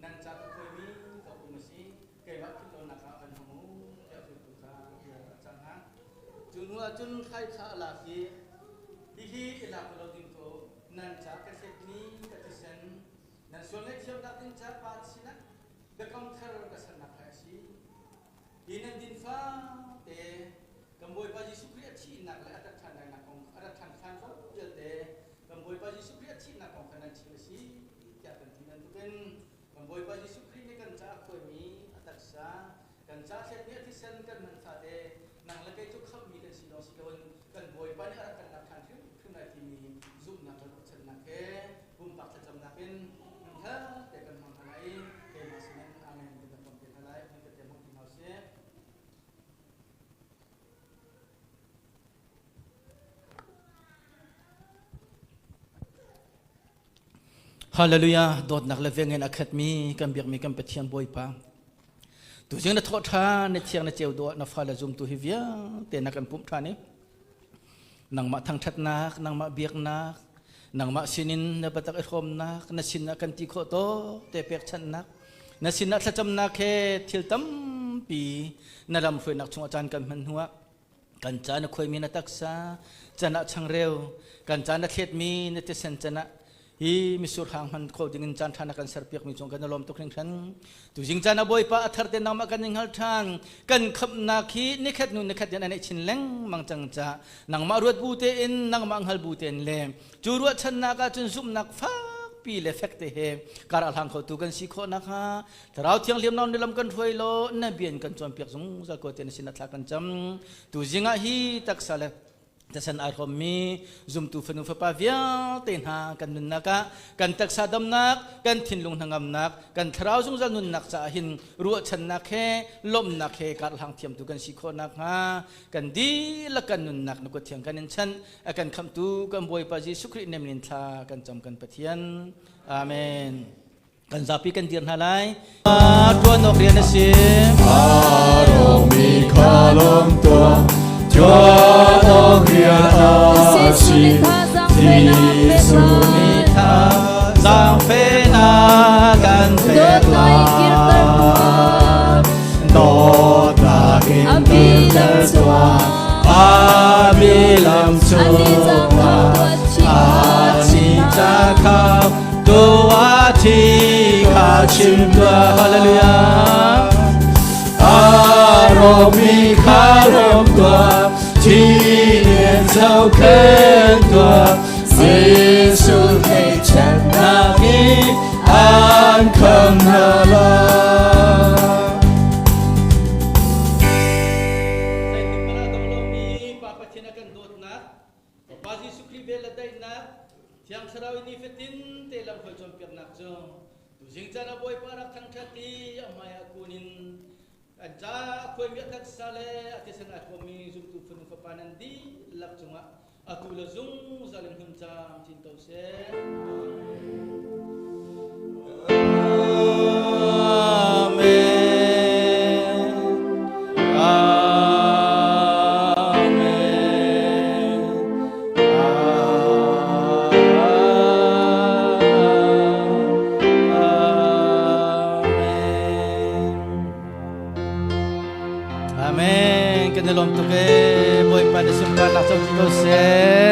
Nan ca ka khuaimi ka pum a si. Keimah philh lonak ah kan hmang u tiah zultu kha bia a cah hna. Cu hnu ah cun thlai kha a lak i hihi i lak u law ding tuah u. Nan ca ka thletmi ka thisen nan sual ngaihthiamnak ding ca Pa sinah biakam thar ka sernak kha a si. Hi nan din fate kan Bawipa Jesuh Khrih a thihnak le a rat ṭhan lainak kong a rat ṭhan hlan lo vialte kan Bawipa Jesuh Khrih a thihnak kong kha nan chim a si tiah kan ti bantukin kan Bawipa Jesuh Khrih nih kan caah khuaimi a taksa kan ca thletmi a thisen kan hman fate nang le kei cu Hallelujah dawtnak le vengin a khatmi kan biakmi kan Pathian Bawipa tuzing na thawh ṭhan na thiang na ceu dawh na fale zumtu hi vialte na kan pumh ṭhan i nangmah thangṭhatnak nangmah biaknak nangmah sinin na biatak i hrawmnak na sinah kan ti khawh tawk te pekchanhnak na sinah thlacamnak he thil tampi na lam hruainak chungah caan kan hman hnuah kan ca na khuaimi na taksa can ah changreu kan ca na thletmi na thisen can ah hi misur hang hman kho ding in caan ṭha na kan serpiak mi cung kan i lawm tuk hringhran tuzing caan a bawipa a thar te nangmah kan in hngal ṭhan kan khamnak hi nikhat hnu nikhat in an chin lengmang cang ca nangmah ruat bu tein nangmah hngal bu tein le cu ruahchannak ah cun zumhnak fakpi le fek te he kar a hlang khotu kan si khawh nakhnga Thlarau Thianghlim nawn lam kan hruai law na bian kan cawnpiak zungzal ko te na sin thla kan cam tu zingah hi taksa le tasan ai hrawmmi zumtu fanu fapa vialte hna kan nunnak ah kan taksa damnak kan thinlung hnangamnak kan thlarau zungzal nunnak caah hin ruahchannak he lawmhnak he karhlang thiamtu kan si khawh nakhnga kan dihlak kan nunnak na kut thiang kan in chanh a kan khamhtu kan Bawipa Jesuh Khrih nem in thla kan cam kan Pathian amen Kan zapi kan dir hna lai. Tuan awk rian a si. Aromi khalom tua tuan awk rian a si. Jesuh nih tha zaangfehnak kan pek lai. Dawtnak in kirter tuah a bilam chungah a si ca kha Tuah thi kha chim tuah hallelujah Aromi kha rom tuah thi lian zohkhen tuah Jesuh thei channak i an kham hna lai Zeitik hmanh ah dong lomi Pa Pathian a kan dawtnak Pa Jesuh Khrih vel le daihnak Thiang Thlarau i nifatin te lamhruai cawnpiaknak cu tuzing caan ah Bawipa rak thangṭhat i a hmaiah kun in an ca a khuaimi a taksa le a thisen ai hrawmmi zumtu fanu fapa nan dihlak cungah atu le zungzal in hmun camcin ko seh. Amen. Amen. Amen. Amen. Kan i lawm tuk ee. Bawipa na sunparnak co ko seh.